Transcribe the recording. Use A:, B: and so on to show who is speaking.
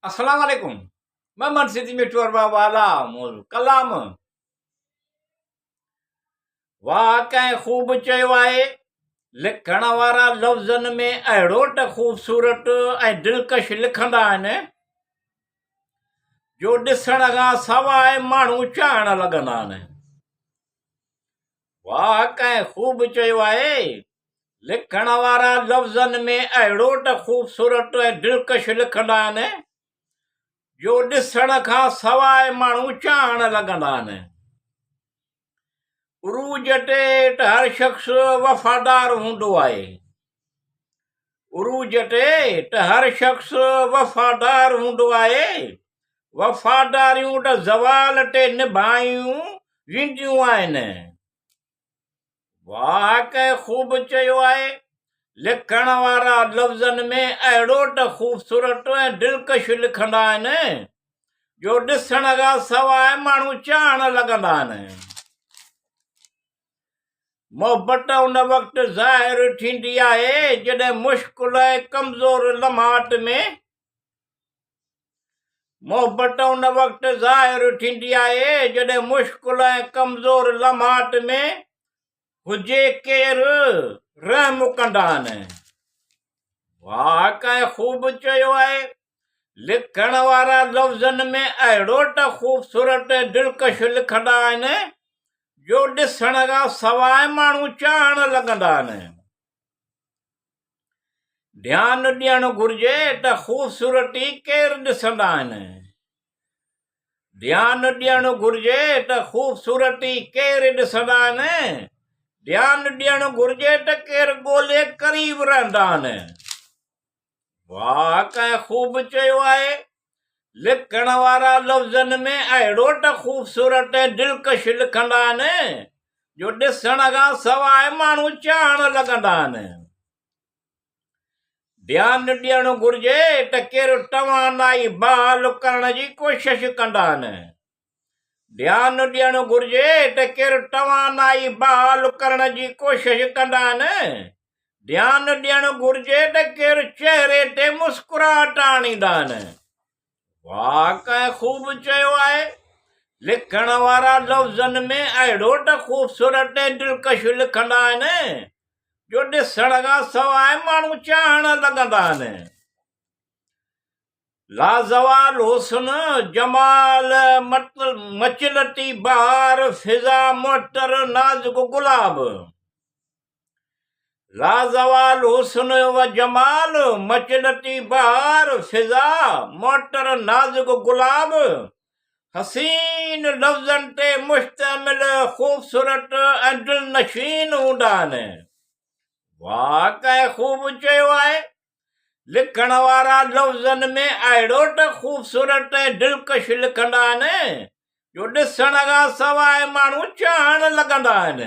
A: السلام عليڪم محمد سيدي مٺو ارباب والا موضوع ڪلام واهه ڪنهن خوب چيو آهي لکڻ وارا لفظن ۾ اهڙو ته خوبصورت ۽ دلڪش لکندا آهن جو ڏسڻ کان سواء ماڻهو چاهڻ لڳندا آهن واهه ڪنهن خوب چيو آهي، لکڻ وارا لفظن ۾ اهڙو ته خوبصورت ۽ دلڪش لکندا آهن، جو ڏسڻ کان سواء ماڻهو چاهڻ لڳندا آهن. عروج تي ته هر شخص وفادار هوندو آهي. عروج تي ته هر شخص وفادار هوندو آهي، وفاداريون ته زوال تي نڀايون وينديون آهن. واهه ڪنهن خوب چيو آهي، لکڻ وارا لفظن ۾ اهڙو ته خوبصورت ۽ دلڪش لکندا آهن، جو ڏسڻ کان سواء ماڻهو چاهڻ لڳندا آهن. محبت ان وقت ظاهر ٿيندي آهي جڏهن مشڪل ۽ ڪمزور لمحات ۾ محبت ان وقت ظاهر ٿيندي آهي جڏهن مشڪل ۽ ڪمزور لمحات ۾ هجي ڪير رحم ڪندا آهن. واهه ڪنهن خوب چيو آهي. لکڻ وارا لفظن ۾ اهڙو ته خوبصورت ۽ دلڪش لکندا آهن جو ڏسڻ کان سواء ماڻهو چاهڻ لڳندا آهن. ڌيان ڏيڻ گهرجي ته خوبصورتي ڪير ڏسندا آهن. ڌيان ڏيڻ گهرجي ته خوبصورتي ڪير ڏسندا آهن. ڌيان ڏيڻ گهرجي ته ڪير ڳولي قريب رهندا آهن. واهه ڪنهن خوب چيو آهي. لکڻ وارا لفظن ۾ اهڙو ته خوبصورت ۽ دلڪش لکندا آهن جو ڏسڻ کان سواء ماڻهو چاهڻ لڳندا آهن. ڌيان ڏيڻ گهرجي ته ڪير توانائي بحال ڪرڻ جي ڪوشش ڪندا آهن. ڌيان ڏيڻ گهرجي ته ڪير توانائي بحال ڪرڻ جي ڪوشش ڪندا آهن. ڌيان ڏيڻ گهرجي ته ڪير چهري تي مسڪراهٽ آڻيندا آهن. واهه ڪنهن خوب چيو آهي. لکڻ وارا لفظن ۾ اهڙو ته خوبصورت ۽ دلڪش لکندا آهن جو ڏسڻ کان سواء ماڻهو چاهڻ لڳندا آهن. لازوال حسن، جمال، مچلتي بهار، فضا، معطر، نازڪ گلاب. لازوال حسن و جمال، مچلتي بهار، فضا، معطر، نازڪ گلاب، حسين لفظن تي مشتمل خوبصورت ۽ دلنشين هوندا آهن. واهه ڪنهن خوب چيو آهي. لکڻ وارا لفظن ۾ اهڙو ته خوبصورت ۽ دلڪش لکندا آهن جو ڏسڻ کان سواء ماڻهو چاهڻ لڳندا آهن.